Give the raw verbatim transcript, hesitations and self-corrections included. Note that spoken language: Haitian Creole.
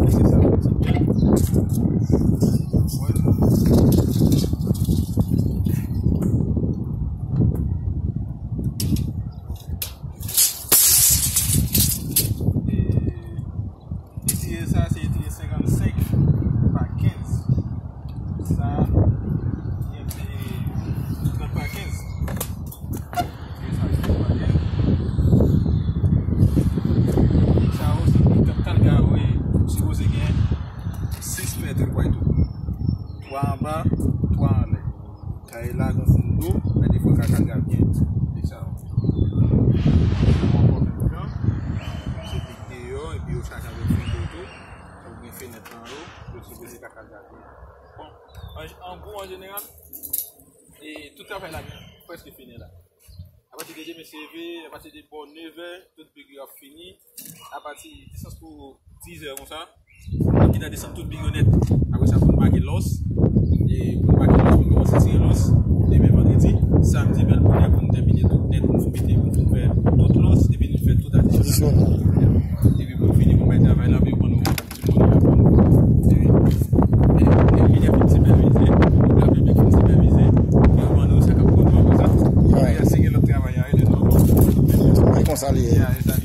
Se sa, se byen. Wè. E, etriye sa, se etriye senkannsenk pa kenz. Sa, se trant pa kenz. Etriye sa, se trant pa kenz. Sa yo, se pou kal gawo, sipoze gen sis mèt, kway tou. Twa anba, twa anlè. Kay la gen fon dlo, men defwa kaka l ap gen. Se sa. Se pik deyò, epi yo chaje avèk fon dlo tou. Donk gen fenèt nan yo, yo sipoze kaka l ap gen. Bon, an, an gwo, an jeneral, e tout travay la gen prèske fini la. Apati de demen se leve, apati de bò nevè, tout big yo ap fini. Apati, disans pou dizè konsa. Epi n a desann tout big yo nèt. Apre sa, pou n make lòs. E pou n make lòs, pou n kòmanse tire lòs. Demen vandredi, samdi, bèl bonè pou n tèmine tout nèt, pou n fin mete, pou n fin fè tout lòs, epi n fè tout adisyon. Epi pou n fini, pou n bay travay la, epi pou nou. Tout moun ap pran. E, e, e, li fin sipèvize, Big Up fin sipèvize, yo ban nou sa k ap pran nou konsa. Wi. Apre, si gen lòt travay a rele nou ankò. Tout bagay konsa li ye. Ya, e sa,